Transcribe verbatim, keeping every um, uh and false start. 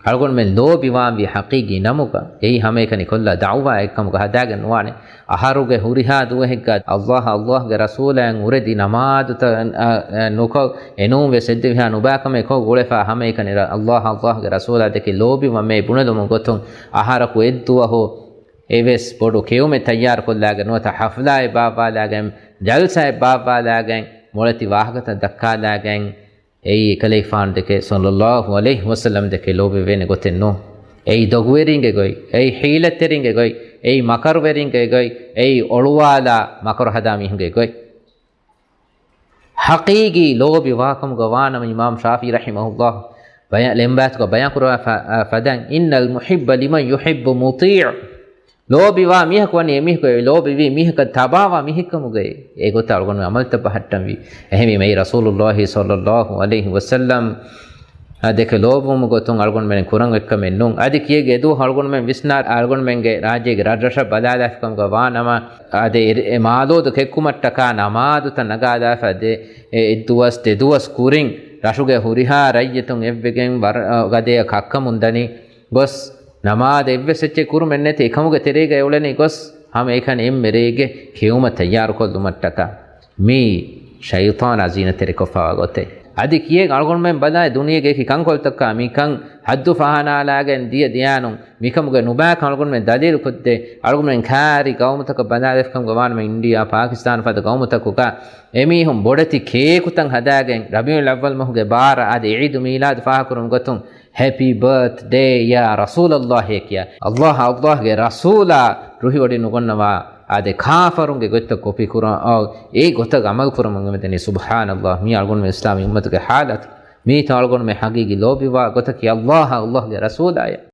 އަޅުގަނޑުމެން ލޯބިވާންވީ ޙަޤީޤީ ނަމުގަ، އެއީ ހަމައެކަނި ކޮށްލާ ދަޢުވާއެއްކަމުގަ ހަދާގެން ނުވާނެ. އަހަރުގެ ހުރިހާ ދުވަހެއްގަ ﷲ، ﷲގެ ރަސޫލާއަށް އުރެދި ނަމާދުތައް، އަ، އަ، ނުކޮށް، އެނޫން ވެސް އެއްދެވިހާ ނުބާކަމެއް ކޮށް ގުޅެފާ ހަމައެކަނި ރަ-، ﷲ، ﷲގެ ރަސޫލާ ދެކެ ލޯބިވަމޭ ބުނެލުމުގެ ގޮތުން އަހަރަކު އެއްދުވަހު އެވެސް ބޮޑު ކެއުމެއް ތައްޔާރުކޮށްލާގެން ނުވަތަ ޙަފްލާއެއް ބާއްވާލާގެން، ޖަލްސާއެއް ބާއްވާލާގެން، މޮޅެތި ވާހަކަތައް ދައްކާލާގެން، އެއީ އެކަލޭގެފާނު ދެކެ ޞައްލައްލާހު ޢަލައިހި ވަސައްލަމް ދެކެ ލޯބިވޭނެ ގޮތެއް ނޫން. އެއީ ދޮގުވެރިންގެ ގޮތް، އެއީ ޙީލަތްތެރިންގެ ގޮތް، އެއީ މަކަރުވެރިންގެ ގޮތް، އެއީ އޮޅުވާލާ މަކަރު ހަދާ މީހުންގެ ގޮތް. ޙަޤީޤީ ލޯބިވާކަމުގަ ވާނަމަ، އިމާމް ޝާފިޢީ ރަޙިމަހުﷲ ބަޔާ-، ޅެންބާތުގަ ބަޔާންކުރައްވާ ފަ-، އަ، ފަދައިން، "إن المحب لمن يحب مطيع." ލޯބިވާ މީހަކު ވަނީ އެމީހަކު އެ ލޯބިވީ މީހަކަށް ތަބާވާ މީހެއްކަމުގައި. އެގޮތަށް އަޅުގަނޑު އަމަލުތައް ބަހައްޓަންވީ. އެހެންވީމަ އެއީ ރަސޫލުﷲ ޞައްލައްލާހު ޢަލައިހި ވަސައްލަމް އާ ދެކެ ލޯބުވުމުގެ ގޮތުން އަޅުގަނޑުމެން ކުރަން އޮތްކަމެއް ނޫން. އަދި ކިޔެއްގެ އެދުވަހު އަޅުގަނޑުމެން ވިސްނާ، އަޅުގަނޑުމެންގެ ރާއްޖޭގެ ރަށްރަށަށް ބަލާލާފިކަމުގަ ވާނަމަ، އާ ދެ އެ މާލޯދު ކެއްކުމަށްޓަކާ ނަމާދުތައް ނަގާލާފަ ދެ އެ އެއްދުވަސް ދެދުވަސް ކުރިން ރަށުގެ ހުރިހާ ރައްޔިތުން އެއްވެގެން ވަރަށް ގަދަޔަށް ކައްކަމުން ދަނީ ގޮސް، ނަމާދަށް އެއްވެސް އެއްޗެއް ކުރުމެއް ނެތި އެކަމުގެ ތެރޭގައި އުޅެނީ ގޮސް، ހަމައެކަނި އެންމެ ރޭގެ ކެއުމަށް ތައްޔާރުކޮށްލުމަށްޓަކާ. މީ ޝައިޠާނާ ޒީނަތްތެރިކޮށްފަވާ ގޮތެއް. އަދި ކިޔެއް އަޅުގަނޑުމެން ބަލާ ދުނިޔޭގެ އެކި ކަންކޮޅުތަކާ މިކަން ހައްދު ފަހަނާލާގެން ދިޔަ ދިޔާނުން މިކަމުގެ ނުބައިކަން އަޅުގަނޑުމެން ދަލީލުކޮށްދޭ. އަޅުގަނޑުމެން ކާރި ގައުމުތަކަށް ބަލާލެފިކަމުގަ ވާނަމަ އިންޑިއާ، ޕާކިސްތާނު ފަދަ ގައުމުތަކުގަ އެމީހުން ބޮޑެތި ކޭކުތައް ހަދާގެން ރަބީޢުލް އައްވަލް މަހުގެ ބާރަ އަދި ޢީދު މީލާދު ފާހަކުރުމުގެ ގޮތުން "Happy birthday يا رسول الله" ކިޔާ، ﷲ، ﷲގެ ރަސޫލާ ރުހިވޮޑި ނުގަންނަވާ އާދެ ކާފަރުންގެ ގޮތްތައް ކޮޕީ ކުރާ، އާ، އެ ގޮތަށް ޢަމަލު ކުރަމުން އެމެދެނީ. ސުބްޙާނަﷲ، މީ އަޅުގަނޑުމެން އިސްލާމީ އުއްމަތުގެ ޙާލަތު. މީތޯ އަޅުގަނޑުމެން ޙަޤީޤީ ލޯބިވާ ގޮތަކީ ﷲ، ﷲގެ ރަސޫލާޔަށް.